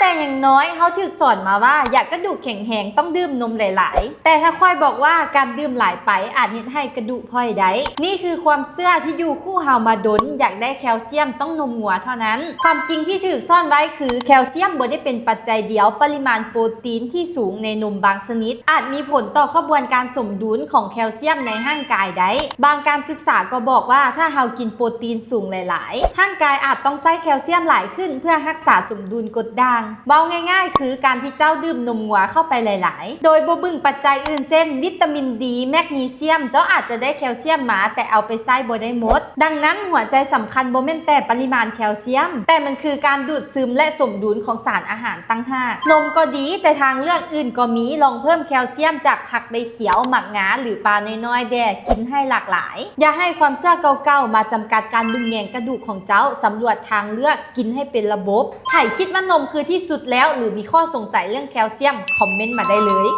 ແຕ່ຢ່າງນ້ອຍເຮົາຖືກສອນມາວ່າ ຢາກກະດູກແຂງແຮງຕ້ອງດື່ມນົມຫຼາຍໆ. ແຕ່ຖ້າຂ້ອຍບອກວ່າການດື່ມຫຼາຍໄປອາດເຮັດໃຫ້ກະດູກພ້ອຍໄດ້. ນີ້ຄືຄວາມເຊື່ອທີ່ຢູ່ຄູ່ເຮົາມາດົນ, ຢາກໄດ້ແຄວຊຽມຕ້ອງນົມງົວເທົ່ານັ້ນ. ຄວາມຈິງທີ່ຖືກສ້ອນໄວ້ຄື ແຄວຊຽມບໍ່ໄດ້ເປັນປັດໄຈດຽວ, ປະລິມານໂປຣຕີນທີ່ສູງໃນນົມບາງຊະນິດ ອາດມີຜົນຕໍ່ຂະບວນການສົມດຸນຂອງແຄວຊຽມໃນຮ່າງກາຍໄດ້. ບາງການສຶກສາກໍບອກວ່າ ຖ້າເຮົາກິນໂປຣຕີນສູງຫຼາຍໆ, ຮ່າງກາຍອາດຕ້ອງໃຊ້ແຄວຊຽມຫຼາຍຂຶ້ນເພື່ອຮັກສາສົມດຸນກົດດ່າງ. ເວົ້າງ່າຍໆ ຄືການທີ່ເຈົ້າດື່ມນົມງົວເຂົ້າໄປຫຼາຍໆ ໂດຍບໍ່ເບິ່ງປັດໄຈອື່ນເຊັ່ນ ວິຕາມິນດີ, ແມັກນີຊຽມ, ເຈົ້າອາດຈະໄດ້ແຄວຊຽມມາ ແຕ່ເອົາໄປໃຊ້ບໍ່ໄດ້ໝົດ. ດັ່ງນັ້ນ, ຫົວໃຈສຳຄັນບໍ່ແມ່ນແຕ່ປະລິມານແຄວຊຽມ, ແຕ່ມັນຄືການດູດຊຶມ ແລະ ສົມດຸນຂອງສານອາຫານຕ່າງຫາກ. ນົມກໍດີ, ແຕ່ທາງເລືອກອື່ນກໍມີ, ລອງເພີ່ມແຄວຊຽມຈາກຜັກໃບຂຽວ, ໝາກງາ ຫຼື ປານ້ອຍໆແດ່, ກິນໃຫ້ຫຼາກຫຼາຍ. ຢ່າໃຫ້ຄວາມເຊື່ອເກົ່າໆມາຈຳກັດການເບິ່ງແຍງກະດູກຂອງເຈົ້າ, ສຳຫຼວດທາງເລືອກ, ກິນໃຫ້ເປັນລະບົບ. ໃຜຄິດວ່ານົມຄືທີ່ສຸດແລ້ວ ຫຼື ມີຂໍ້ສົງໄສເລື່ອງແຄວຊຽມ, ຄອມເມັນມາໄດ້ເລີຍ.